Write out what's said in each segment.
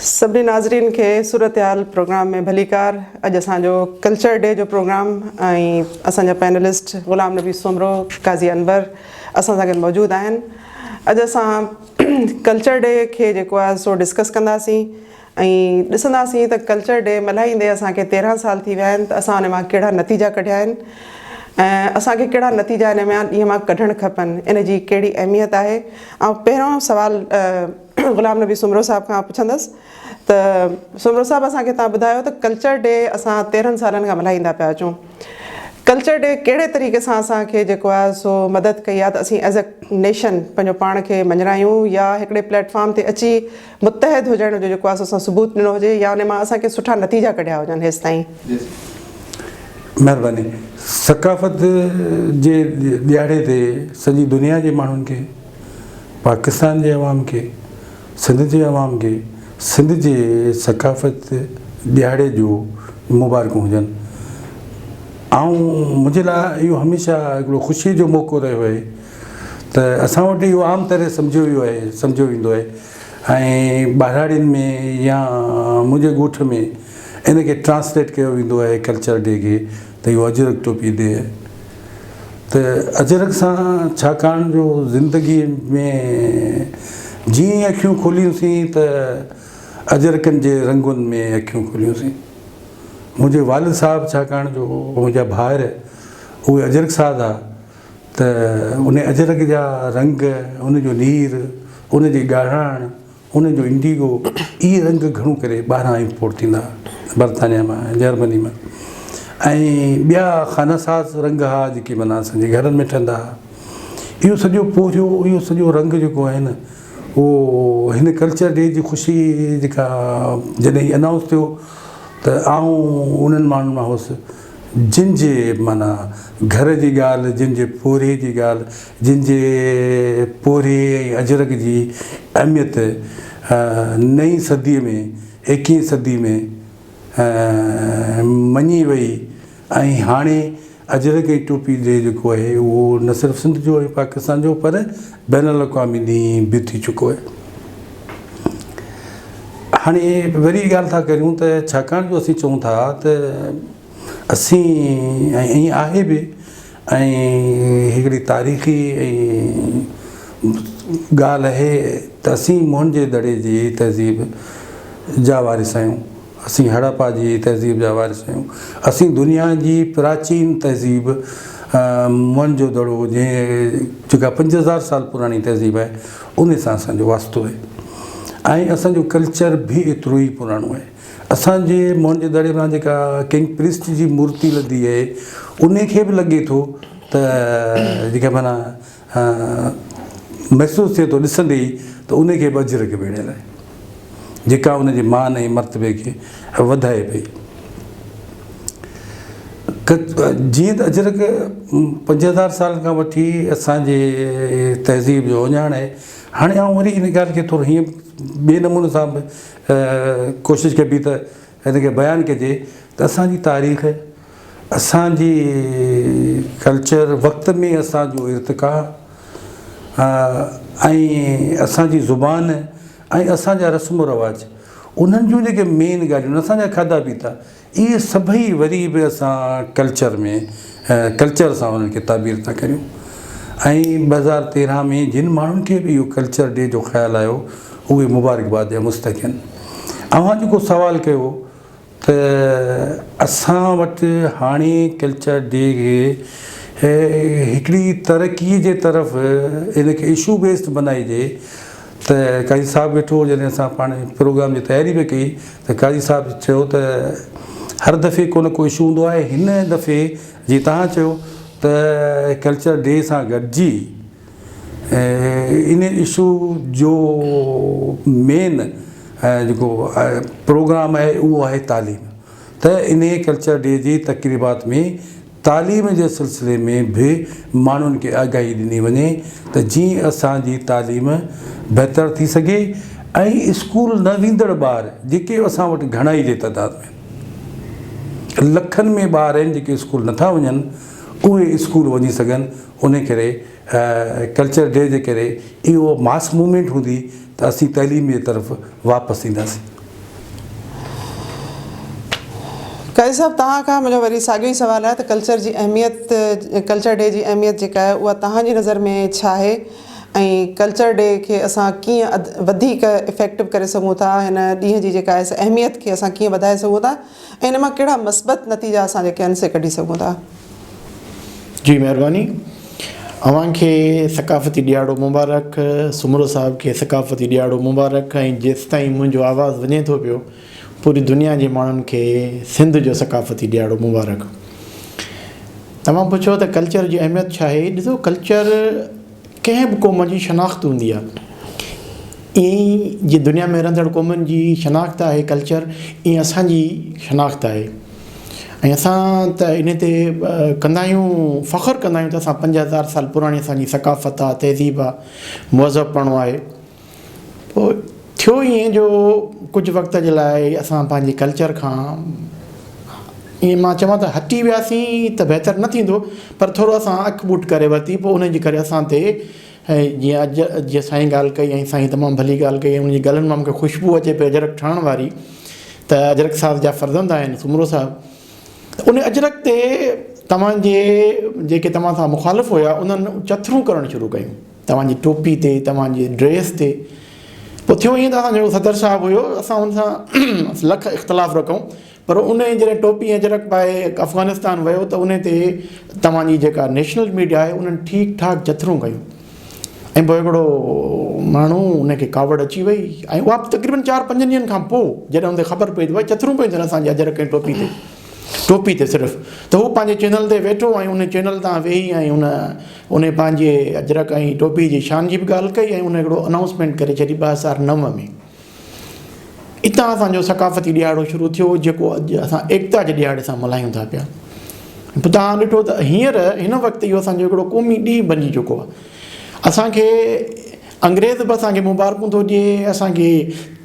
سڀني ناظرين کي صورتحال پروگرام ۾ ڀليڪار. اڄ اسان جو ڪلچر ڊي جو پروگرام ۽ اسان جا پينلسٽ غلام نبي سومرو، قاضي انور اسان سان گڏ موجود آهن. اڄ اسان ڪلچر ڊي کي جيڪو آهي سو ڊسڪس ڪنداسين ۽ ڏسنداسين ته ڪلچر ڊي ملهائيندي اسان کي 13 سال ٿي ويا آهن ته اسان ان مان ڪهڙا نتيجا ڪڍيا آهن ۽ اسان کي ڪهڙا نتيجا ان مان ڏينهن مان ڪڍڻ کپن، ان جي ڪهڙي اهميت آهي. آئون پهريون سوال غلام نبي سومرو صاحب کان پڇندس ته سومرو صاحب اسان کي توهان ٻڌايو ته ڪلچر ڊي اسان 13 سالن کان ملهائيندا پيا اچون، ڪلچر ڊي ڪهڙي طريقي سان اسان کي جيڪو آهي سو مدد ڪئي آهي ته اسين ايز اي نيشن پنهنجو پاڻ کي مڃرايون يا هڪڙي پليٽ فارم تي اچي متحد هجڻ جو جيڪو آهي سو اسان ثبوت ڏنو هجي يا ان مان اسان کي سٺا نتيجا ڪڍيا هجن هيستائين؟ مهرباني. ثقافت جي ڏهاڙي تي سڄي دنيا جي ماڻهن کي، پاڪستان جي عوام کي، سنڌ جي عوام کي سنڌ جي ثقافت ڏهاڙي جو مبارڪون هجن. آئون منهنجي لاء اهو هميشه هڪڙو خوشي جو موقعو رهيو آهي ته اسان وٽ اهو عام طرح سمجهيو ويو آهي سمجهيو ويندو آهي ۽ ٻهراڙين ۾ يا منهنجي ڳوٺ ۾ ان کي ٽرانسليٽ ڪيو ويندو آهي ڪلچر ڊي کي ته اهو اجرڪ ٽوپي ڊي آهي ته اجرڪ سان ڇاڪاڻ جو زندگي ۾ جيئن ئي اکيون کوليونسين ته اجرڪن جي رنگن ۾ اکيون کوليونسين. منهنجي والد صاحب ڇاڪاڻ جو منهنجا ڀائر اهي اجرڪ ساز ها ته ان اجرڪ جا رنگ، ان جو نير، ان جي ڳاڙهاڻ، ان جو انڊيگو، اهي رنگ گهڻو ڪري ٻاهران امپورٽ ٿيندا ها، برطانيا مان، جرمني مان ۽ ٻيا خانه ساز رنگ ها جيڪي معنيٰ اسان جي گهرن ۾ ٺهندا ها. اهو سڄو پورهيو، اهو سڄو رنگ جيڪو آهي نه اهو هن ڪلچر ڊي جي خوشي جيڪا جڏهن هي انائونس ٿيو ته آئون انهن ماڻهن مان هوس جن جي معنيٰ گهر جي ڳالهه، جن جي پورهيي جي ڳالهه، جن جي پورهيي ۽ اجرڪ جي اهميت نئين صديء ۾ ايڪيهين صدي ۾ مڃي وئي ۽ هاڻي اجرڪ ۽ ٽوپي ڊي جيڪو آهي اهو نه صرف سنڌ جو ۽ پاڪستان جو پر بين الاقوامي ڏينهن به ٿي چڪو آهي. هاڻي وري ڳالهه ٿا ڪريون ته ڇاڪاڻ جو اسين چئون ٿا ته اسين ۽ ائين آهي به ۽ هڪڙي تاريخي ۽ ڳالهه آهي ته اسين موهن جي دڙي جي تهذيب جا وارث آهيون، اسين هڙپا جي تهذيب جا وارث آهيون، اسين دنيا جي پراچين تهذيب موهن جو دڙو جنهن جيڪا 5000 سال پراڻي تهذيب آهي ان سان اسان جو واسطو آهي ۽ اسان جو ڪلچر به ايترو ئي پراڻو آهي. اسان جي موهن جي دڙي مان جيڪا ڪنگ پريسٽ جي مورتي لڌي آهي ان کي به لڳي ٿو ته جيڪا معنيٰ محسوس ٿئي ٿو ڏسندي ئي ته ان کي به اجرڪ ويڙهيل آهي جيڪا ان جي مان ۽ مرتبي کي وڌائي پئي. جيئن ته اجرڪ 5000 سال کان وٺي اسان جي تهذيب جو اهڃاڻ آهي. هاڻي آئون وري ان ڳالهه کي ٿورو هيئن ٻئي نموني سان به ڪوشش ڪبي ته هن کي بيان ڪجي ته اسان جي تاريخ، اسان جي ڪلچر، وقت ۾ اسان جو ارتقا ۽ اسان جي زبان ۽ اسان جا رسم و رواج انهن جون جيڪي مين ڳالهيون آهن، اسان جا کاڌا پيتا اهي سڀئي وري به اسان ڪلچر ۾ ڪلچر سان انهن کي تعبير ٿا ڪريون ۽ 2013 ۾ جن ماڻهن کي به اهو ڪلچر ڊي جو خيال آيو اهي مبارڪباد جا مستحق آهن. اوهان جيڪو سوال ڪيو ته اسان وٽ هاڻي ڪلچر ڊي کي هڪڙي ترقي جي طرف ان کي اشو بيسڊ بنائجي ته قاضي صاحب ويٺو هو جڏهن اسان پاڻ پروگرام جي تياري پئي ڪئي ته قاضي صاحب چيو ته هر دفعي ڪو نه ڪو اشو هوندو آهي هن دفعي جي توهان چيو ته ڪلچر ڊي سان گڏجي ان اشو جو مين جيڪو پروگرام آهي اهو آهي تعليم ته انهي ڪلچر ڊي جي تقريبات ۾ تعليم جي سلسلي ۾ به ماڻهن کي آگاهي ڏني وڃي ته جيئن اسان جي تعليم بهتر ٿي سگهي ۽ اسڪول نه ويندڙ ٻار جيڪي اسان وٽ گهڻائي جي تعداد ۾ لکن ۾ ٻار آهن جيڪي اسڪول نٿا وڃن اهي اسڪول وڃي سگهن ان ڪري ڪلچر ڊي جي ڪري اهو ماس موومينٽ هوندي ته اسين تعليم جي طرف واپس اينداسين. قاضي صاحب توهان کان منهنجو وري ساڳيو ئي سوال آهي ته ڪلچر جي اهميت ڪلچر ڊي جي اهميت جيڪا آهي اها توهان جي نظر ۾ ڇا آهي ۽ ڪلچر ڊي کي اسان ڪيئن وڌيڪ افيڪٽو ڪري سگهون ٿا هن ڏينهن جي جيڪا آهي اهميت کي اسان ڪيئن وڌائي سگهون ٿا ۽ ان مان ڪهڙا مثبت نتيجا اسان جيڪي آهن سي ڪڍي سگهون ٿا. جي مهرباني. اوهان کي ثقافتي ڏهاڙو مبارڪ، سومرو صاحب کي ثقافتي ڏهاڙو مبارڪ ۽ جيستائين منهنجو آواز وڃي ٿو پيو پوري دنيا جي ماڻهن کي سنڌ جو ثقافتي ڏهاڙو مبارڪ. توهان پڇيو ته ڪلچر جي اهميت ڇا آهي؟ ڏسو ڪلچر ڪنهن به قوم جي شناخت هوندي آهي. ائين ئي جيئن دنيا ۾ رهندڙ قومن جي شناخت آهي ڪلچر ائين اسان جي شناخت آهي ۽ اسان ته ان تي ڪندا آهيون فخر ڪندا آهيون ته اسان 5000 سال پراڻي اسان جي ثقافت آهي تهذيب آهي مهذب پڻو آهي. پوء ٿيو ائين جو ڪجهه وقت جي لاء اسان پنهنجي ڪلچر کان ائين مان چوان ته هٽي وياسين ته بهتر نه ٿيندو پر ٿورو اسان اک ٻوٽ ڪري ورتي پوء ان جي ڪري اسان تي جيئن اڄ جيئن سائين ڳالهه ڪئي ۽ سائين تمام ڀلي ڳالهه ڪئي ۽ ان جي ڳالهين مان مون کي خوشبو اچي پئي اجرڪ ٺهڻ واري ته اجرڪ صاحب جا فرزند آهن سومرو صاحب ته ان اجرڪ تي توهان جي جيڪي توهان سان مخالف هيا انهن چٿرون ڪرڻ شروع ڪيون. توهان جي ٽوپي تي، توهان جي ڊريس تي. پوء ٿيو ائين ته اسان جو صدر صاحب هيو، اسان ان سان لک اختلاف رکون، پر ان جڏهن ٽوپي ۽ اجرڪ پائي افغانستان ويو ته ان تي توهان جي جيڪا نيشنل ميڊيا آهي انهن ٺيڪ ٺاڪ چٿرون ڪيون ۽ پوء هڪڙو ماڻهو ان کي ڪاوڙ اچي وئي ۽ اها به تقريبن چار پنجن ڏينهن کان پوء جڏهن ان تي خبر پئي ته ڀائي چٿرون پيون ٿين اسان جي اجرڪ ۽ ٽوپي تي. ٽوپي تي صرف ته هو پنهنجي چينل تي ويٺو ۽ ان چينل تان ويهي ۽ ان ان پنهنجي اجرڪ ۽ ٽوپي جي شان جي به ڳالهه ڪئي ۽ ان هڪڙو انائونسمينٽ ڪري ڇڏي 2009 ۾ اتان اسان جو ثقافتي ڏهاڙو شروع ٿيو جيڪو اڄ اسان ايڪتا جي ڏهاڙي سان ملهايون ٿا پيا. پوء توهان ڏٺو ته هينئر هن وقت اهو اسان جو هڪڙو قومي ڏينهن بنجي چڪو آهي. اسان کي انگريز به اسان کي مبارڪون ٿو ڏئي، اسان کي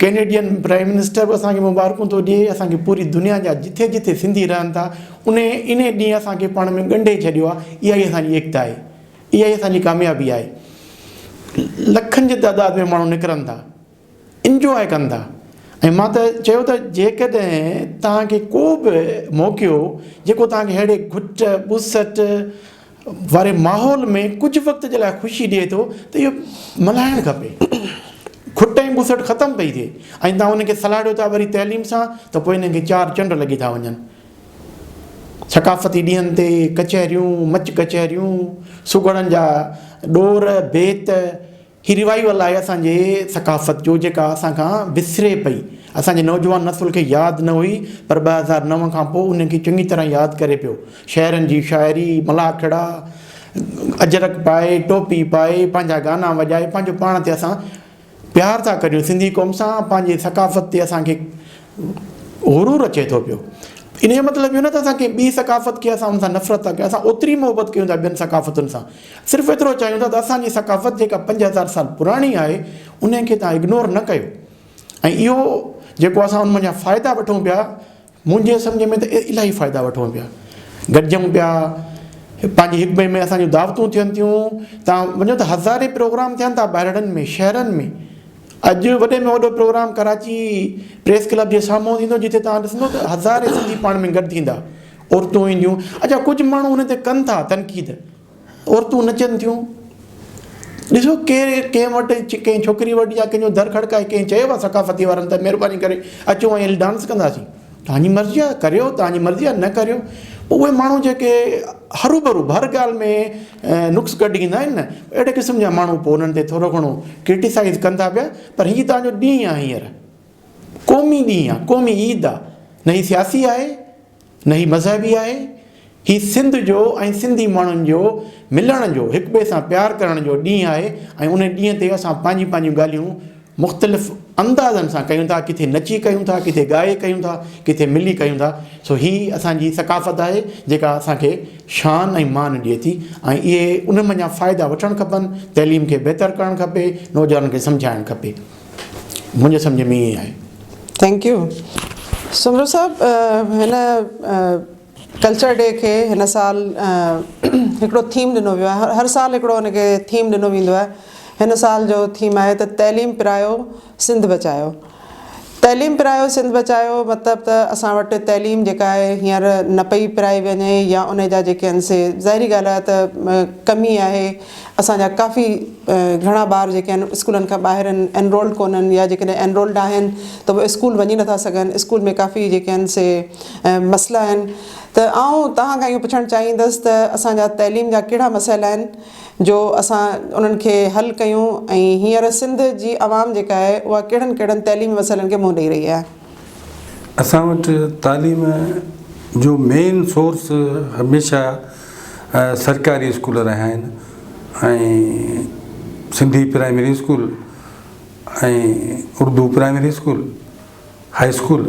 ڪينيڊين پرائم منسٽر به اسان کي مبارڪون ٿو ڏئي، اسان کي پوري دنيا جا جٿي جٿي سنڌي رهن ٿا انهي انهي ڏينهن اسان کي پاڻ ۾ ڳنڍي ڇڏيو آهي، اها ئي اسان جي ايڪتا آهي، اها ئي اسان جي ڪاميابي آهي. لکن جي تعداد ۾ ماڻهو نڪرن ٿا. انجواء ڪن ٿا ۽ مان ته چيو ته جيڪڏهن توهان کي ڪو به موقعو جيڪو توهان کي ههڙي گهٽ ٻوسٽ واري ماحول ۾ ڪجهه وقت جي لاء خوشي ڏئي ٿو ته اهو ملهائڻ کپي. گهٽ ۽ ٻوسٽ ختم پئي ٿئي ۽ توهان ان کي سلهاڙيو ٿا وري تعليم سان ته پوء انهن کي چار چنڊ لڳي ٿا وڃن. ثقافتي ڏينهن تي ڪچهريون، مچ ڪچهريون، سگهڙن جا ڏور، بيت، هي ريوائيول آهي اسان جي ثقافت جو جيڪا اسان کان وسري پئي. اسان جي نوجوان نسل کي ياد نه هئي پر 2009 کان پوء انهن کي چڱي طرح ياد ڪري پيو. شهرن جي شاعري، ملاکڙا، اجرڪ پائي، ٽوپي پائي، پنهنجا گانا وڄائي پنهنجو پاڻ تي اسان پيار ٿا ڪريون. سنڌي قوم سان پنهنجي ثقافت تي اسان کي غرور اچي ٿو پيو. ان جو مطلب اهو نه ته اسان ڪنهن ٻي ثقافت کي اسان ان سان نفرت ٿا ڪيون. اسان اوتري محبت ڪيون ٿا ٻين ثقافتن سان. صرف ايترو چاهيون ٿا ته اسان جي ثقافت جيڪا 5000 سال پراڻي آهي انهي کي توهان اگنور نه ڪيو ۽ اهو جيڪو اسان ان منجهان فائدا وٺون پيا منهنجي سمجهه ۾ ته الاهي فائدا وٺون پيا گڏجون پيا پنهنجي هڪ ٻئي ۾ اسان جون دعوتون ٿين ٿيون توهان وڃو ته هزارين پروگرام ٿين ٿا ٻاهرڙن ۾ شهرن ۾ اڄ وڏي ۾ وڏو پروگرام ڪراچي پريس ڪلب جي سامهون ٿيندو جتي توهان ڏسندو ته هزارين سنڌي پاڻ ۾ گڏ ٿيندا عورتون اينديون اڇا ڪجهه ماڻهو ان تي ڪن ٿا تنقيد عورتون نچن ٿيون ڏسو ڪير ڪنهن وٽ ڪنهن ڇوڪري وٽ يا ڪنهن جو در کڙڪائي ڪنهن چيو آهي ثقافتي وارن ته مهرباني ڪري اچو ۽ هلي ڊانس ڪنداسين توهان جي مرضي آهي ڪريو توهان جي مرضي آهي نه ڪريو پوء اهي ماڻهو جيڪي هروڀرو هر ڳالهه ۾ نقص ڪڍي ايندا آهن نه اهڙي قسم جا ماڻهو پوء انهن تي ٿورو گهڻو ڪرٽيسائز ڪن ٿا پيا پر هي توهان جو ڏينهن آهي هينئر قومي ڏينهن آهي قومي عيد آهي نه هي سياسي آهي نه هي مذهبي آهي، هي سنڌ جو ۽ سنڌي ماڻهن جو ملڻ جو، هڪٻئي سان پيار ڪرڻ جو ڏينهن آهي ۽ ان ڏينهن تي اسان پنهنجيون پنهنجيون ڳالهيون مختلف اندازن سان ڪيون ٿا، ڪٿي نچي ڪيون ٿا، ڪٿي ڳائي ڪيون ٿا، ڪٿي ملي ڪيون ٿا، سو هي اسان جي ثقافت آهي جيڪا اسان کي شان ۽ مان ڏئي ٿي ۽ اهي ان منجهان فائدا وٺڻ کپن، تعليم کي بهتر ڪرڻ کپي، نوجوانن کي سمجهائڻ کپي. منهنجي سمجهه ۾ ائين آهي. Thank you Soomro صاحب هن ڪلچر ڊي کي هن سال هڪڙو ٿيم ڏنو ويو آهي هر سال هڪڙو ان کي ٿيم ڏنو ويندو آهي هن سال جو ٿيم آهي ته تعليم پرايو سنڌ بچايو تعليم پرايو سنڌ بچايو مطلب ته اسان وٽ تعليم جيڪا آهي هينئر نه پئي پرائي وڃي يا ان جا جيڪي آهن سي ظاهري ڳالهه آهي ته ڪمي آهي اسان جا ڪافي گهڻا ٻار جيڪي آهن اسڪولن کان ٻاهر آهن انرولڊ ڪونهن يا جيڪڏهن انرولڊ آهن ته اهي اسڪول وڃي نٿا سگهن اسڪول ۾ ڪافي جيڪي آهن سي مسئلا آهن ته آئون توهان کان اهو پڇڻ چاهيندس ته اسان جا تعليم جا ڪهڙا مسئلا آهن جو اسان انهن کي حل ڪيون ۽ هينئر سنڌ جي عوام جيڪا آهي اها ڪهڙن ڪهڙن تعليمي مسئلن کي منهن ڏئي رهي آهي. اسان وٽ تعليم جو مين سورس هميشه سرڪاري اسڪول رهيا آهن ۽ Sindhi primary school ۽ Urdu primary school high school,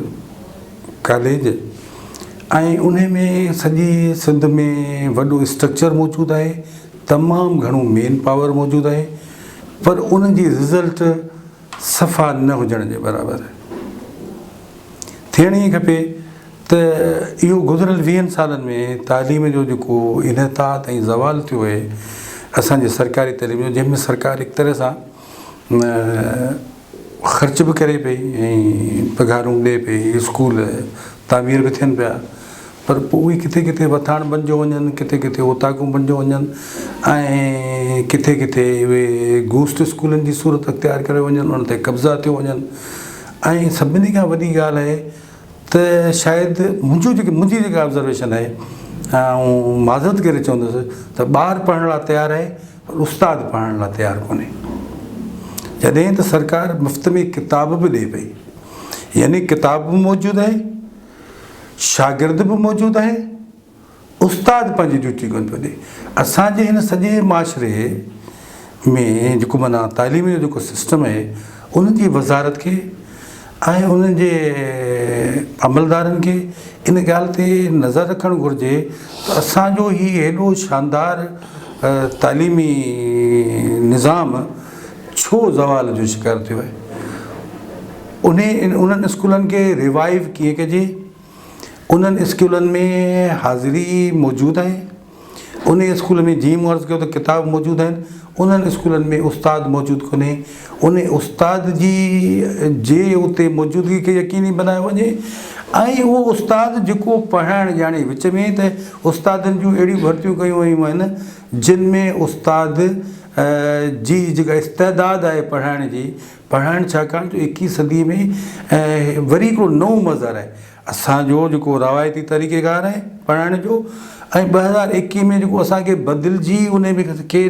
college ۽ انهي ۾ سڄي سنڌ ۾ وڏو اسٽرڪچر موجود آهي تمام گهڻو مين پاور موجود آهي پر ان جي رزلٽ صفا نه هجڻ جي برابر آهي ٿيڻ ائين کپي ته اهو گذريل ويهن سالن ۾ تعليم جو جيڪو انحطاط ۽ زوال ٿيو آهي اسان جي سرڪاري تعليم جو جنهن ۾ سرڪار هڪ طرح سان خرچ به ڪري پئي ۽ پگهارون به ڏئي پئي، اسڪول تعمير به ٿين پيا پر پوء اهي ڪٿي ڪٿي وٿاڻ بنجيو وڃن، ڪٿي ڪٿي اوطاقون بنجيو وڃن ۽ ڪٿي ڪٿي اهي گوسٽ اسڪولن جي صورت اختيار ڪريو وڃن، انهن تي قبضا ٿيو وڃن ۽ سڀني کان وڏي ڳالهه آهي ته شايد منهنجو جيڪي منهنجي جيڪا آبزرويشن آهي آئون معذرت ڪري چوندس ته ٻار پڙهڻ لاء تيار آهي پر استاد پڙهائڻ لاء تيار ڪونهي. جڏهن ته سرڪار مفت ۾ ڪتاب به ڏئي پئي. يعني ڪتاب به موجود آهي، شاگرد به موجود آهي، استاد پنهنجي ڊيوٽي ڪونه پيو ڏئي. اسان جي هن سڄي معاشري ۾ جيڪو معنيٰ تعليم جو جيڪو سسٽم آهي ان جي وزارت کي ۽ انهن جي عملدارن کي ان ڳالهه تي نظر رکڻ گهرجي ته اسان جو هي هيڏو شاندار تعليمي نظام ڇو زوال جو شڪار ٿيو آهي انهي انهن اسڪولن کي ريوائيو ڪيئن ڪجي انهن اسڪولن ۾ حاضري موجود آهي انهي اسڪول ۾ جيئن مون عرض ڪيو ته ڪتاب موجود آهن انهن اسڪولن ۾ استاد موجود ڪونهي انهي استاد جي جي اتي موجودگي کي يقيني بنايو وڃي ۽ اهو استاد جيڪو پڙهائڻ ڄاڻي وچ ۾ ته استادن جون اهڙيون ڀرتيون ڪيون ويون آهن جن ۾ استاد جي جيڪا استعداد آهي پڙهائڻ جي پڙهائڻ ڇاڪاڻ جو ايڪيهين صدي ۾ وري هڪڙو نئون مظهر آهي اسان جو جيڪو روايتي طريقيڪار آهي پڙهائڻ جو ۽ 2021 ۾ جيڪو اسان کي بدلجي ان ۾ کي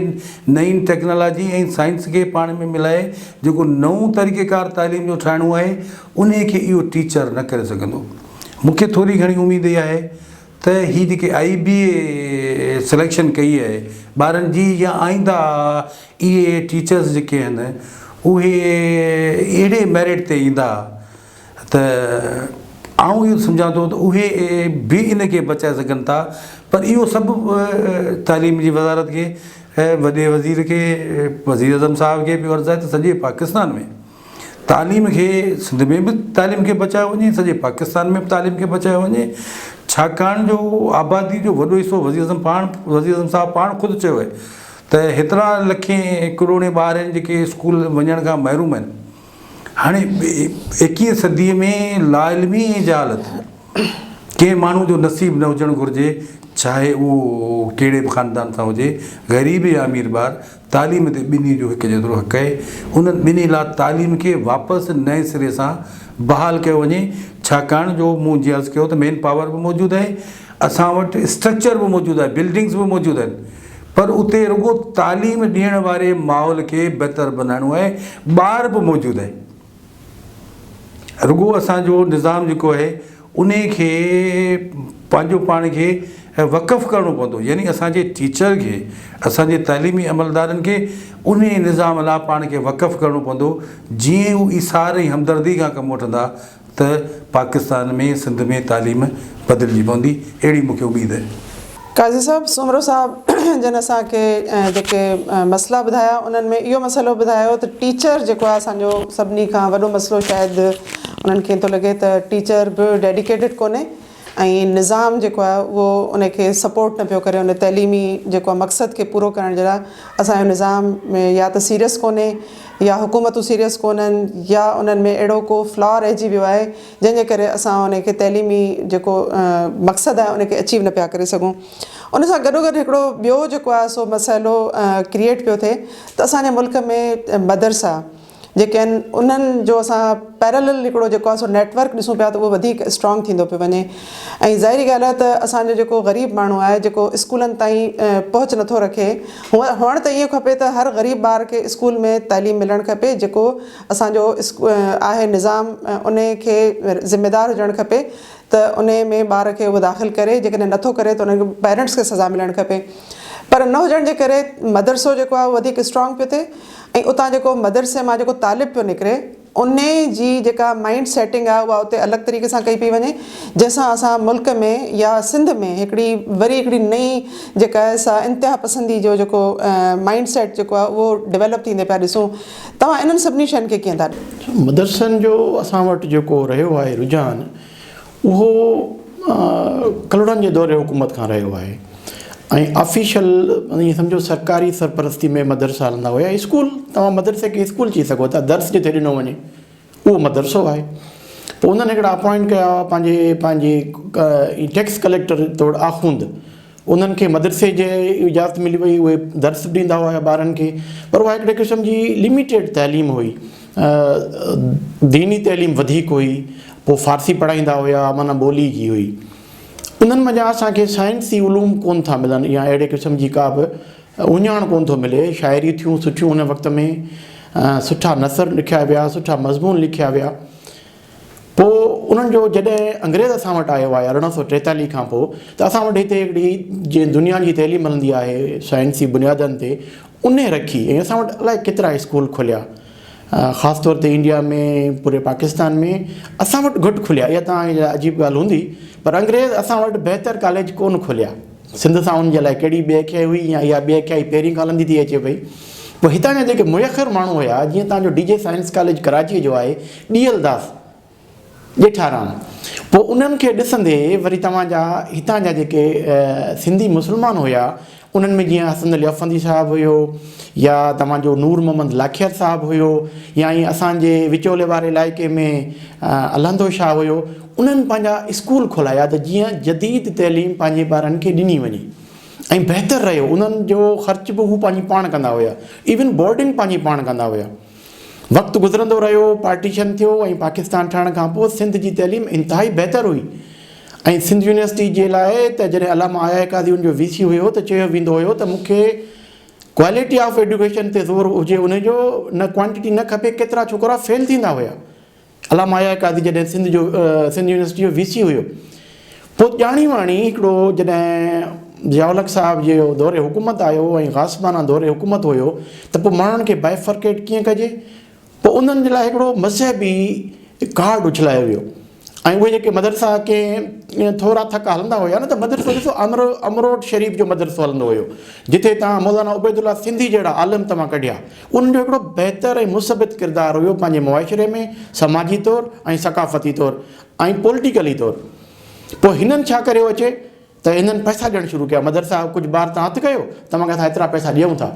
نئين ٽيڪنالاجي ۽ سائنس کي پاڻ ۾ ملائي جيڪو نئون طريقيڪار تعليم جو ٺاهڻو آهي ان کي اهو ٽيچر نه ڪري سگهندو مون کي ٿوري گهڻي اميد اها آهي ته هي جيڪي آئي بي اي سليڪشن ڪئي آهي ٻارن جي يا آئنده اهي ٽيچرز جيڪي آهن اهي اهڙي ميرٽ تي ايندا ته آئون اهو سمجهان ٿو ته اهي به ان کي بچائي سگهن ٿا پر اهو سڀ تعليم جي وزارت کي وڏي وزير کي وزيراعظم صاحب کي به عرض آهي ته سڄي پاڪستان ۾ تعليم کي سنڌ ۾ به تعليم کي بچايو وڃي سڄي پاڪستان ۾ به تعليم کي بچايو وڃي ڇاڪاڻ جو آبادي جو وڏو حصو وزيراعظم پاڻ وزيراعظم صاحب پاڻ خود چيو آهي ته هيترا لکين ڪروڙين ٻار آهن جيڪي اسڪول وڃڻ کان محروم آهن هاڻي ايڪيهين صديء ۾ لاعلمي ۽ جهالت ڪنهن ماڻهو جو نصيب نه هجڻ گهرجي، چاهي اهو ڪهڙي به خاندان سان هجي، غريب يا امير ٻار، تعليم تي ٻنهي جو هڪ جيترو حق آهي. انهن ٻنهي لاء تعليم کي واپس نئين سري سان بحال ڪيو وڃي، ڇاڪاڻ جو مون جيئن عرض ڪيو ته مين پاور به موجود آهي، اسان وٽ اسٽرڪچر به موجود آهي، بلڊنگز به موجود آهن. پر اتي رڳو تعليم ڏيڻ واري ماحول کي بهتر بنائڻو آهي، ٻار به موجود آهي، رڳو اسان جو نظام جيڪو آهي انهي کي پنهنجو پاڻ کي وقف ڪرڻو پوندو يعني اسان جي ٽيچر کي اسان جي تعليمي عملدارن کي انهي نظام لاء پاڻ کي وقف ڪرڻو پوندو جيئن هو ايثار ۽ همدردي کان ڪم وٺندا ته پاڪستان ۾ سنڌ ۾ تعليم بدلجي پوندي اهڙي مون کي اميد آهي. قاضي صاحب سومرو صاحب جن اسان کي جيڪي مسئلا ٻڌايا انهن ۾ اهو مسئلو ٻڌايو ته ٽيچر جيڪو آهي اسان جو سڀني کان وڏو مسئلو شايد انهن کي ٿو لڳي ته ٽيچر به ڊيڊيڪيٽيڊ ڪونهي. ۽ نظام جيڪو آهي اهو ان کي سپورٽ نه پيو ڪري ان تعليمي جيڪو آهي مقصد کي پورو ڪرڻ جي لاء اسان جو نظام يا ته سيريس ڪونهي يا حڪومتون سيريس ڪونهن يا انهن ۾ اهڙو ڪو فلا رهجي ويو آهي جنهن جي ڪري اسان ان کي تعليمي جيڪو مقصد آهي ان کي اچيو نه پيا ڪري سگهون. ان سان گڏوگڏ هڪڙو ٻيو جيڪو آهي سو مسئلو ڪريئيٽ پيو ٿئي ته اسان جي ملڪ ۾ مدرسا جيڪي آهن انهن جو اسان پيرلل هڪڙو جيڪو آهي سو نيٽ ورڪ ڏسون پيا ته اهو وڌيڪ اسٽرانگ ٿيندو پيو وڃي ۽ ظاهري ڳالهه آهي ته اسان جو جيڪو غريب ماڻهو آهي جيڪو اسڪولن تائين پهچ نٿو رکي هئڻ ته ائين کپي ته هر غريب ٻار کي اسڪول ۾ تعليم ملڻ کپي جيڪو اسان جو آهي نظام ان کي ذميدار هجڻ کپي ته انهي ۾ ٻار کي اهو داخل ڪري جيڪڏهن نٿو ڪري ته انهن کي پيرنٽس کي سزا ملڻ کپي پر نه هجڻ جي ڪري مدرسو جيڪو آهي اهو وڌيڪ اسٽرانگ پيو ٿئي ۽ اتان جيڪو مدرسي مان جيڪو طالب پيو نڪري انهي جي جيڪا مائنڊ سيٽنگ آهي اها اتي الڳ طريقي سان ڪئي پئي وڃي جنهن سان اسان ملڪ ۾ يا سنڌ ۾ هڪڙي وري هڪڙي نئين جيڪا آهي سا انتها پسندي جو جيڪو مائنڊ سيٽ جيڪو آهي اهو ڊيولپ ٿيندي پيا ڏسون توهان انهن سڀني شين کي ڪيئن ٿا ڏسو؟ مدرسن جو اسان وٽ جيڪو رهيو آهي رجحان اهو ڪلهوڙن جي دور حڪومت کان رهيو آهي ۽ آفيشل ائين سمجهو سرڪاري سرپرستي ۾ مدرسا هلندا هيا اسڪول توهان مدرسي کي اسڪول چئي سگهو ٿا درس جتي ڏنو وڃي اهو مدرسو آهي پوء انهن هڪڙا اپوائنٽ ڪيا هئا پنهنجي پنهنجي ٽيڪس ڪليڪٽر طور آخوند انهن کي مدرسي جي اجازت ملي وئي اهي درس به ڏيندا هئا ٻارن کي پر اها هڪڙي قسم جي لميٽيڊ تعليم هئي ديني تعليم وڌيڪ هئي پوء فارسي پڙهائيندا هيا معنيٰ ٻولي جي هئي انهن منجهان اسان کي سائنسي علوم ڪونه ٿا ملن يا اهڙي قسم جي ڪا به اهڃاڻ ڪونه ٿو ملي. شاعري ٿيون سٺيون ان وقت ۾ سٺا نثر لکيا ويا، سٺا مضمون لکيا ويا. پوء انهن جو جڏهن انگريز اسان وٽ آيو آهي 1843 کان پوء ته اسان وٽ هتي هڪڙي جنهن دنيا جي تعليم هلندي آهي سائنسي بنيادن تي انهي رکي ۽ اسان وٽ الائي ڪيترا اسڪول کليا خاص طور تي انڊيا ۾ پوري پاڪستان ۾ اسان وٽ گهٽ کليا اها توهان جي لاء عجيب ڳالهه هوندي پر انگريز اسان وٽ بهتر ڪاليج ڪونه کوليا. سنڌ سان ان جي الائي ڪهڙي بي اکيائي هئي يا اها بي اکيائي پهرين کان هلندي ٿي اچي پئي. پوء هتان جا جيڪي ميخر ماڻهو هيا جيئن تان جو ڊي جي سائنس ڪاليج ڪراچيء جو آهي ڏيئل داس ڄيٺارام پوء انهن کي ڏسندي وري توهان جا هتان جا جيڪي سنڌي مسلمان هيا انهن ۾ جيئن حسن علي افندي صاحب هيو يا توهان جو نور محمد لاکير صاحب هيو يا ائين اسان جي وچولي واري علائقي ۾ الهندو شاهه هيو انهن پنهنجا اسڪول کولايا ته جيئن جديد تعليم پنهنجي ٻارن کي ڏني وڃي ۽ بهتر رهيو انهن جو خرچ به هو پنهنجي پاڻ ڪندا هيا ايون بورڊنگ پنهنجي پاڻ ڪندا هيا وقت گذرندو رهيو پارٽيشن ٿيو ۽ پاڪستان ٺهڻ کان پوء سنڌ جي تعليم انتهائي بهتر هئي ۽ سنڌ يونيورسٽي جي لاء ته جڏهن علامه آء آء قاضي ان جو وي سي هيو ته چيو ويندو هيو ته مون کي ڪوالٽي آف ايڊيوڪيشن تي زور هجي ان جو نه ڪوانٽيٽي نه کپي ڪيترا ڇوڪرا فيل ٿيندا هيا علامه آء آء قاضي جڏهن سنڌ جو سنڌ يونيورسٽي جو وي سي هيو پوء ڄاڻي واڻي هڪڙو جڏهن ضياء الحق صاحب جو دور حڪومت آيو ۽ غاصبانه دور حڪومت هيو ته پوء ماڻهن کي بائفرڪيٽ ڪيئن ڪجي پوء انهن جي لاء هڪڙو مذهبي ڪارڊ اڇلايو ويو ۽ اهي جيڪي مدرسا ڪي ٿورا ٿڪ هلندا هيا نه ته مدرسو ڏسو امر امروٽ شريف جو مدرسو هلندو هيو جتي تان مولانا عبيدالله سنڌي جهڙا عالم توهان ڪڍيا انهن جو هڪڙو بهتر ۽ مثبت ڪردار هيو پنهنجي معاشري ۾ سماجي طور ۽ ثقافتي طور ۽ پوليٽيڪلي طور. پوء هنن ڇا ڪريو اچي ته هنن پئسا ڏيڻ شروع ڪيا مدرسا ڪجهه ٻار تان هٿ ڪيو توهان کي اسان ايترا پئسا ڏيون ٿا.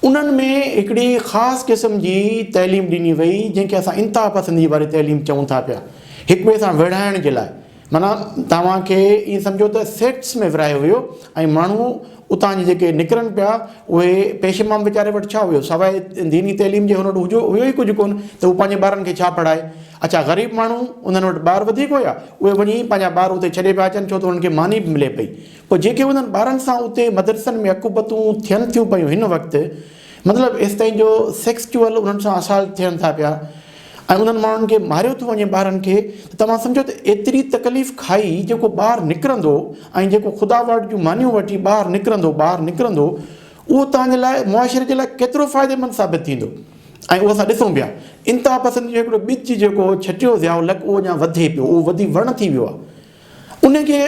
انهن ۾ هڪڙي خاص قسم جي تعليم ڏني وئي جنهن کي اسان انتها پسندي واري تعليم چئون ٿا پيا هڪ ٻئي سان وڙهائڻ جي لاء. معنيٰ توهان کي ائين سمجهو ته سيٽس ۾ ورهايو ويو ۽ ماڻهو اتان جي جيڪي نڪرن پيا اهي پيش امام ويچاري وٽ ڇا هيو سواء ديني تعليم جي هن وٽ هجو هيو ئي ڪجهه ڪونه ته هو پنهنجي ٻارن کي ڇا پڙهائي. اڇا غريب ماڻهو انهن وٽ ٻار وڌيڪ هيا اهي وڃي پنهنجا ٻار اتي ڇڏي پيا اچن ڇو ته انهن کي ماني به ملي پئي پوء جيڪي انهن ٻارن سان اتي مدرسن ۾ عقوبتون ٿين ٿيون پيون هن وقت مطلب ايستائين جو سيڪسچوئل انهن سان اسالٽ ٿين ٿا پيا ۽ انهن ماڻهن کي ماريو ٿو وڃي ٻارن کي ته توهان سمجهو ته ايتري تڪليف کائي جيڪو ٻاهر نڪرندو ۽ جيڪو خدا وٽ جون مانيون وٺي ٻاهر نڪرندو ٻاهر نڪرندو اهو توهان جي لاء معاشري جي لاء ڪيترو فائديمند ثابت ٿيندو ۽ اهو اسان ڏسون پيا انتها پسندي جو هڪڙو ٻج جيڪو ڇٽيو ضياء الحق اهو اڃا وڌي پيو اهو وڌي وڻ ٿي ويو آهي ان کي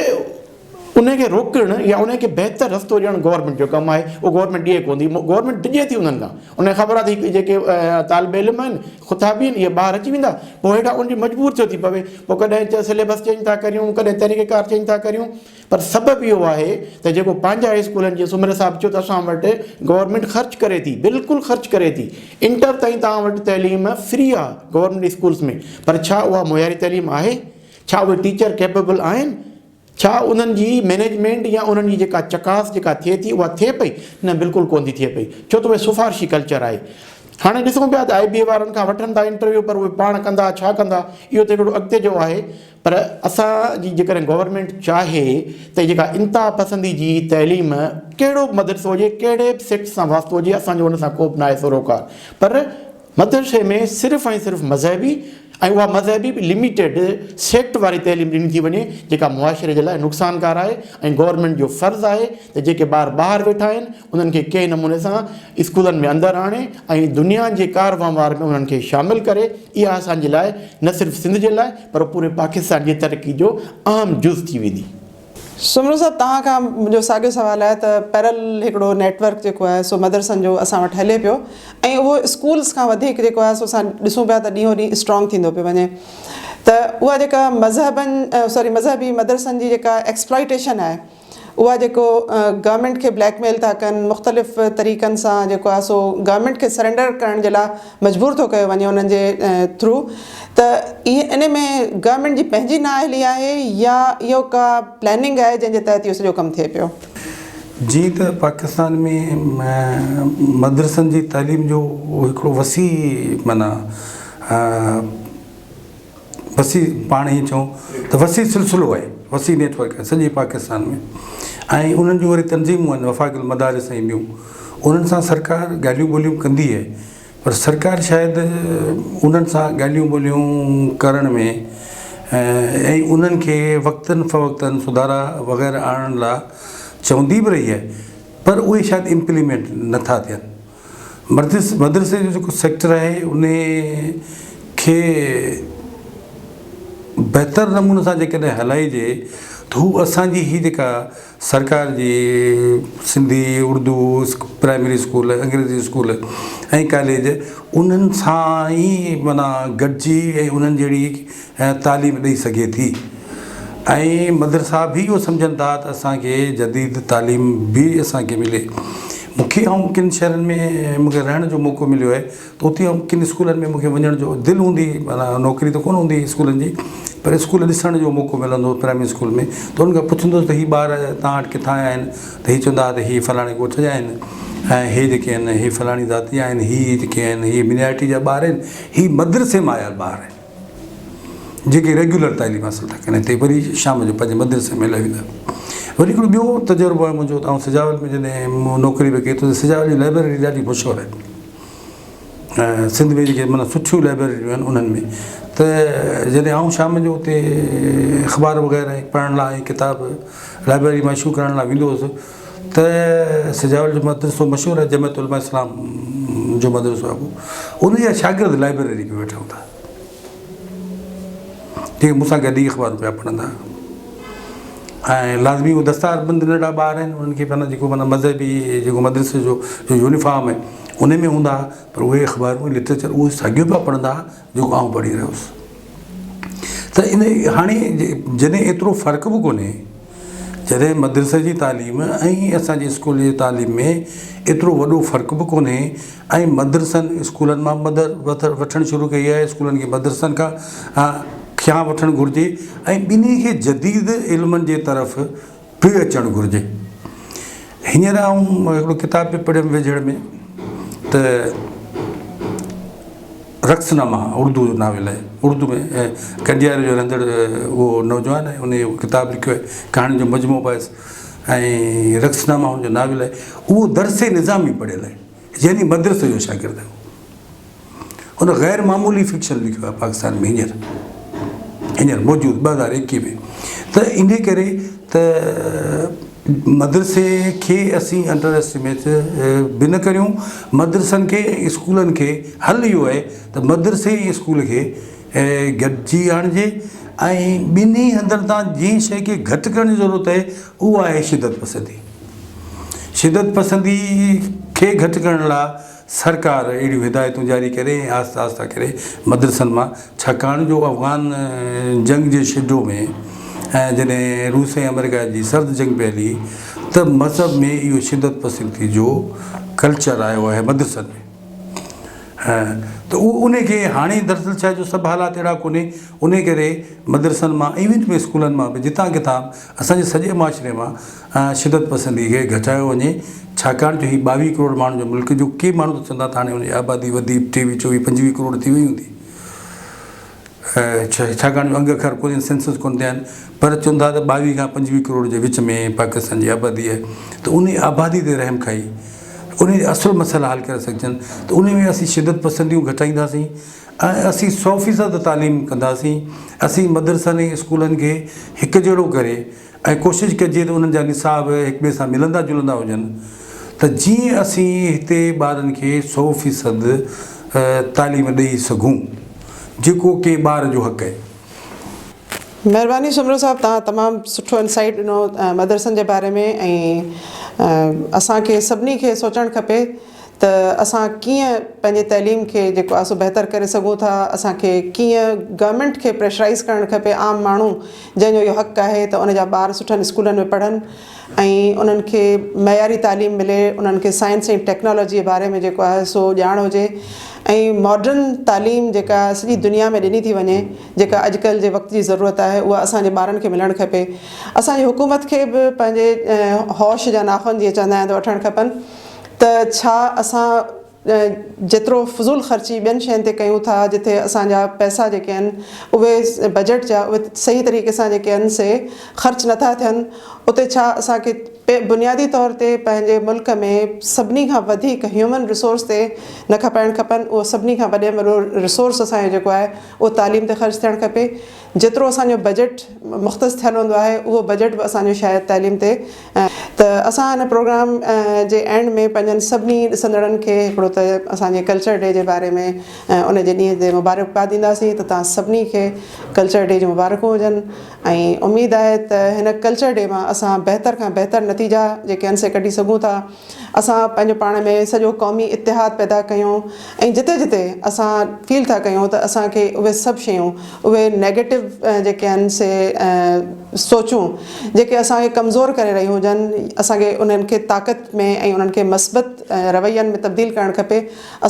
ان کي روڪڻ يا ان کي بهتر رستو ڏيڻ گورنمينٽ جو ڪم آهي، اهو گورنمينٽ ڏئي ڪونه ٿي، گورنمينٽ ڊڄي ٿي انهن کان، ان کي خبر آهي ته هي جيڪي طالب علم آهن، خطابي آهن، اهي ٻاهر اچي ويندا، پوء هيٺان ان جي مجبور ٿيو ٿي پوي، پوء ڪڏهن سليبس چينج ٿا ڪريون، ڪڏهن طريقيڪار چينج ٿا ڪريون، پر سبب اهو آهي ته جيڪو پنهنجا اسڪولن جيئن سومري صاحب چيو ته اسان وٽ گورنمينٽ خرچ ڪري ٿي، بلڪل خرچ ڪري ٿي، انٽر تائين توهان وٽ تعليم فري آهي گورنمينٽ اسڪولس ۾ پر ڇا اها معياري تعليم آهي؟ ڇا اهي ٽيچر ڪيپيبل آهن؟ ڇا انهن جي مئنيجمينٽ يا انهن جي جيڪا چڪاس جيڪا ٿئي ٿي اها ٿئي پئي؟ نه بلڪل ڪونه ٿي ٿئي پئي ڇو ته اهي سفارشي ڪلچر آهي. هاڻي ڏسون پيا ته آء بي اي وارن کان وٺن ٿا انٽرويو پر اهي پاڻ ڪندا ڇا ڪندا اهو ته هڪڙو اڳتي جو آهي پر اسان جي جيڪڏهن گورنمينٽ چاهي ته جيڪا انتها پسندي جي تعليم ڪهڙو به مدرسو هجي ڪهڙي به سيڪٽ سان واسطو هجي اسان جو ان سان ڪو به ناهي سروڪار پر مدرسي ۾ صرف ۽ صرف مذهبي ۽ اها مذهبي به لميٽيڊ سيڪٽ واري تعليم ڏني ٿي وڃي جيڪا معاشري جي لاء نقصانڪار آهي ۽ گورنمينٽ جو فرض آهي ته جيڪي ٻار ٻاهر ويٺا آهن انهن کي ڪنهن نموني سان اسڪولن ۾ اندر آڻي ۽ دنيا جي ڪار وهنوار ۾ انهن کي شامل ڪري اها اسان جي لاء نه صرف سنڌ جي لاء پر پوري پاڪستان جي ترقي جو اهم جز ٿي ويندي. سومرو صاحب توهان کان منهنجو ساڳيو سوال آهي ته پيرل هڪڙو نيٽ ورڪ جيڪو آهي سو مدرسن جو اسان وٽ هلي پيو ۽ اهو اسڪولس کان وڌيڪ جيڪو آهي سو اسان ڏسون پيا ته ڏينهون ڏينهن اسٽرانگ ٿيندو پيو وڃي ته اها جيڪا مذهبن سوري مذهبي مدرسن جي جيڪا ايڪسپلائيٽيشن آهي اها جيڪو گورنمينٽ کي بليڪ ميل ٿا ڪن مختلف طريقن سان جيڪو آهي سو گورنمينٽ کي سرينڊر ڪرڻ جي لاء مجبور ٿو ڪيو وڃي انهن جي ٿرو ته ان ۾ گورنمينٽ جي پنهنجي نااهلي آهي يا اهو ڪا پلاننگ آهي جنهن جي تحت اهو سڄو ڪم ٿئي پيو. جيئن ته پاڪستان ۾ مدرسن جي تعليم جو هڪڙو وسيع معنيٰ وسيع پاڻ ائين چئون ته وسيع سلسلو آهي وسيع نيٽ ورڪ آهي سڄي پاڪستان ۾ ۽ انهن جون وري تنظيمون آهن وفاق المدارس ۽ ٻيون انهن سان سرڪار ڳالهيون ٻولهيون ڪندي آهي پر سرڪار شايد انهن سان ڳالهيون ٻولهيون ڪرڻ ۾ ۽ انهن کي وقتن فوقتن سڌارا وغيره آڻڻ لاء چوندي به رهي آهي پر اهي شايد امپليمينٽ نٿا ٿين مدرسي جو جيڪو سيڪٽر آهي ان کي بهتر نموني سان جيڪڏهن هلائجي ته هو اسان جي هي جيڪا سرڪار جي سنڌي اردو پرائمري اسڪول انگريزي اسڪول ۽ ڪاليج انهن سان ئي معنيٰ گڏجي ۽ انهن جهڙي تعليم ڏئي سگهي ٿي ۽ مدرسا به اهو سمجهن ٿا ته اسان کي جديد تعليم به اسان کي ملي مون کي آئون ڪن شهرن ۾ مون کي رهڻ جو موقعو مليو آهي ته اتي آئون ڪن اسڪولن ۾ مون کي وڃڻ جو دل هوندي هئي معنيٰ نوڪري ته ڪونه هوندي هئي اسڪولن جي پر اسڪول ڏسڻ جو موقعو ملندو هو پرائمري اسڪول ۾ ته انهن کان پڇندو هوس ته هي ٻار توهان وٽ ڪٿان آيا آهن ته هي چوندا هئا ته هي فلاڻي ڳوٺ جا آهن ۽ هي جيڪي آهن هي فلاڻي ذات جا آهن هي جيڪي آهن هي مينارٽي جا ٻار آهن هي مدرسي مان آيل ٻار آهن جيڪي ريگيولر تعليم حاصل ٿا ڪن هتي وري شام جو پنهنجي مدرسي ۾ هليا ويندا وري هڪڙو ٻيو تجربو آهي منهنجو ته آئون سجاول ۾ جڏهن مون نوڪري پئي ڪئي ته سجاول جي لائبريري ڏاڍي مشهور آهي سنڌ ۾ جيڪي معنيٰ سٺيون لائبريريون آهن انهن ۾ ته جڏهن آئون شام جو اتي اخبار وغيره پڙهڻ لاء ۽ ڪتاب لائبريري مان اشو ڪرڻ لاء ويندو هوس ته سجاول جو مدرسو مشهور آهي جمعيت علماء اسلام جو مدرسو آهي ان جا شاگرد لائبريري ۾ ويٺا هوندا جيڪي مون سان گڏ ئي اخبارون پيا پڙهندا ۽ لازمي هو دستار بند ننڍا ٻار آهن انهن کي معنيٰ جيڪو معنيٰ مذهبي جيڪو مدرسي جو يونيفارم آهي ان ۾ هوندا پر اهي اخبارون لٽريچر اهو ساڳيو پيا پڙهندا جيڪو آئون پڙهي رهيو هوس ته ان هاڻي جڏهن ايترو فرق به ڪونهي جڏهن مدرسي جي تعليم ۽ اسان جي اسڪول جي تعليم ۾ ايترو وڏو فرق به ڪونهي ۽ مدرسن اسڪولن مان مدد وٺڻ شروع ڪئي آهي اسڪولن کي مدرسن کان کيان وٺڻ گهرجي ۽ ٻنهي کي جديد علمن جي طرف به اچڻ گهرجي هينئر آئون هڪڙو ڪتاب پئي پڙهيم ويجهڙ ۾ ته رقص ناما اردو جو ناول آهي اردو ۾ ڪنڊياري جو رهندڙ اهو نوجوان آهي ان اهو ڪتاب لکيو آهي ڪهاڻين جو مجموعو به آهيس ۽ رقص ناما هن جو ناول آهي اهو درس نظامي پڙهيل آهي يعني مدرسي جو شاگرد آهي ان غير معمولي فڪشن لکيو آهي پاڪستان ۾ هينئر هينئر موجود 2021 ۾ ته ان ڪري ته مدرسي کي اسين انڊر اسٽيميٽ به نه ڪريون مدرسن کي ۽ اسڪولن کي حل اهو آهي ته مدرسي ۽ اسڪول کي گڏجي آڻجي. ۽ ٻنهي هنڌن تان جنهن شيء کي گهٽ ڪرڻ جي ضرورت آهي اها آهي شدت پسندي. شدت پسندي کي گهٽ ڪرڻ لاء سرڪار اهڙيون هدايتون جاري ڪري ۽ آهسته آهسته ڪري مدرسن مان ڇاڪاڻ جو افغان جنگ جي شيڊو ۾ جڏهن روس ۽ آمريڪا جي سرد جنگ پئي هلي ته مذهب ۾ اهو شدت پسندي جو ڪلچر آيو آهي مدرسن ۾ ته اهو ان کي هاڻي دراصل ڇا جو سڀ حالات اهڙا ڪونهي ان ڪري مدرسن مان ايون به اسڪولن مان به جتان ڪٿان اسان جي سڄي معاشري مان شدت پسندي کي گهٽايو وڃي ڇاڪاڻ جو هي 22 ڪروڙ ماڻهن جو ملڪ جو ڪي ماڻهو ته چوندا ته هاڻي ان جي آبادي وڌي 23 24 25 ڪروڙ ٿي وئي هوندي ڇاڪاڻ جو انگ اکر ڪونهن سينسس ڪونه ٿيا آهن پر چون ٿا ته 22 کان 25 ڪروڙ جي وچ ۾ پاڪستان جي آبادي آهي ته ان آبادي تي رحم کائي ان جا اصل مسئلا حل ڪري سگهجن ته ان ۾ اسين شدت پسنديون گهٽائينداسين ۽ اسين سو فيصد تعليم ڪنداسين اسين مدرسن ۽ اسڪولن کي هڪ جهڙو ڪري ۽ ڪوشش ڪجي ته انهن جا نصاب هڪ ٻئي سان ملندا جلندا هجن ته جيئن اسين هتي ٻارن کي سو فيصد تعليم ڏئي سگهون جيڪو ڪنهن ٻار جو حق آهي. مهرباني سومرو صاحب توهان تمام سٺو انسائيٽ ڏنو مدرسن جي باري ۾ ۽ اسان کي سڀني کي سوچڻ کپي ته اسان ڪيئن پنهنجي تعليم کي جيڪو آهي سو بهتر ڪري سگهون ٿا اسان کي ڪيئن گورنمينٽ کي پريشرائيز ڪرڻ کپي عام ماڻهو جنهن جو اهو حق آهي ته ان جا ٻار سٺن اسڪولن ۾ پڙهن ۽ انهن کي معياري تعليم ملي انهن کي سائنس ۽ ٽيڪنالاجي جي باري ۾ جيڪو آهي سو ڄاڻ هجي ۽ ماڊرن تعليم جيڪا سڄي دنيا ۾ ڏني ٿي وڃي جيڪا اڄڪلهه جي وقت جي ضرورت آهي اها اسان جي ٻارن کي ملڻ کپي اسان جي حڪومت کي به پنهنجي هوش جا ناخن جيئن چوندا آهن ته وٺڻ کپن ته ڇا اسان جيترو فضول خرچي ٻين شين تي ڪيون ٿا جتي اسان جا پئسا جيڪي آهن اهي بجيٽ جا اهي صحيح طريقي سان جيڪي آهن سي خرچ نٿا ٿين اتي ڇا اسان کي بنيادي طور تي پنهنجي ملڪ ۾ سڀني کان وڌيڪ هيومن ريسورس تي نه کپائڻ کپن اهو سڀني کان وڏي ۾ وڏو ريسورس اسان جو جيڪو آهي اهو تعليم تي خرچ ٿيڻ کپي جيترو اسان جو بجيٽ مختص ٿيل هوندو آهي اهو بجيٽ به اسان جو شايد تعليم تي ته اسان هن پروگرام جي اينڊ ۾ پنهنجن سڀني ڏسندڙن کي هڪڙو ته اسان جي ڪلچر ڊي جي باري ۾ ان جي ڏينهن تي مبارڪباد ڏينداسين ته توهان سڀني کي ڪلچر ڊي جون مبارڪون هجن ۽ اميد آهي ته هن ڪلچر ڊي مان اسان بهتر کان بهتر نتيجا جيڪي آهن سي ڪڍي سگهون ٿا. اسان پنهنجو پاڻ ۾ سڄو قومي اتحاد پيدا ڪيون ۽ جتي جتي اسان فيل ٿا ڪيون ته اسان کي اهي سڀ شيون اهي نيگيٽو جيڪي آهن سي سوچون جيڪي اسان کي ڪمزور ڪري رهيون هجن اسان کي انهن کي طاقت ۾ ۽ انهن کي مثبت روين ۾ تبديل ڪرڻ کپي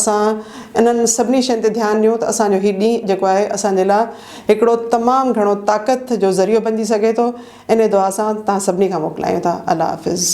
اسان انهن سڀني شين تي ڌيان ڏيون ته اسان جو هي ڏينهن جيڪو آهي اسان جي لاء هڪڙو تمام گهڻو طاقت جو ذريعو بنجي سگهي ٿو انهي دعا سان توهان سڀني کان موڪلايون ٿا الله حافظ.